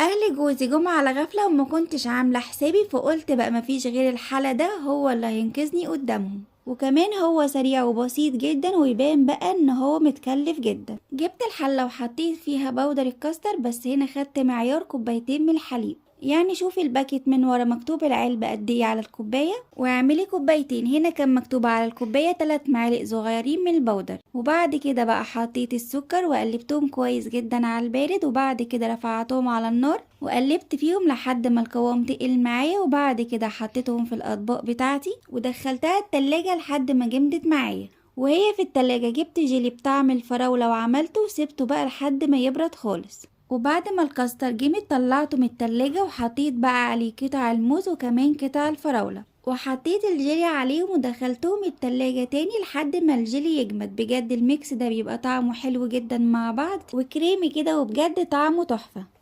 اهل جوزي جم على غفلة وما كنتش عاملة حسابي، فقلت بقى مفيش غير الحلا ده هو اللي هينقذني قدامهم، وكمان هو سريع وبسيط جدا ويبان بقى ان هو متكلف جدا. جبت الحلة وحطيت فيها بودر الكاستر، بس هنا خدت معيار كوبايتين من الحليب، يعني شوفي ال packet من ورا مكتوب العلبة قد ايه على الكوباية واعملي كوبايتين. هنا كان مكتوب على الكوباية 3 معالق صغيرين من البودر. وبعد كده بقى حطيت السكر وقلبتهم كويس جدا على البارد، وبعد كده رفعتهم على النار وقلبت فيهم لحد ما القوام تقل معايا، وبعد كده حطيتهم في الاطباق بتاعتي ودخلتها التلاجة لحد ما جمدت معايا. وهي في التلاجة جبت جيلي بطعم الفراولة وعملته وسبته بقى لحد ما يبرد خالص. وبعد ما الكاستر جمد طلعته من التلاجة وحطيت بقى عليه قطع الموز وكمان قطع الفراولة، وحطيت الجيلي عليهم ودخلتهم التلاجة تاني لحد ما الجيلي يجمد. بجد ال mix ده بيبقى طعمه حلو جدا مع بعض وكريمي كده، وبجد طعمه تحفة.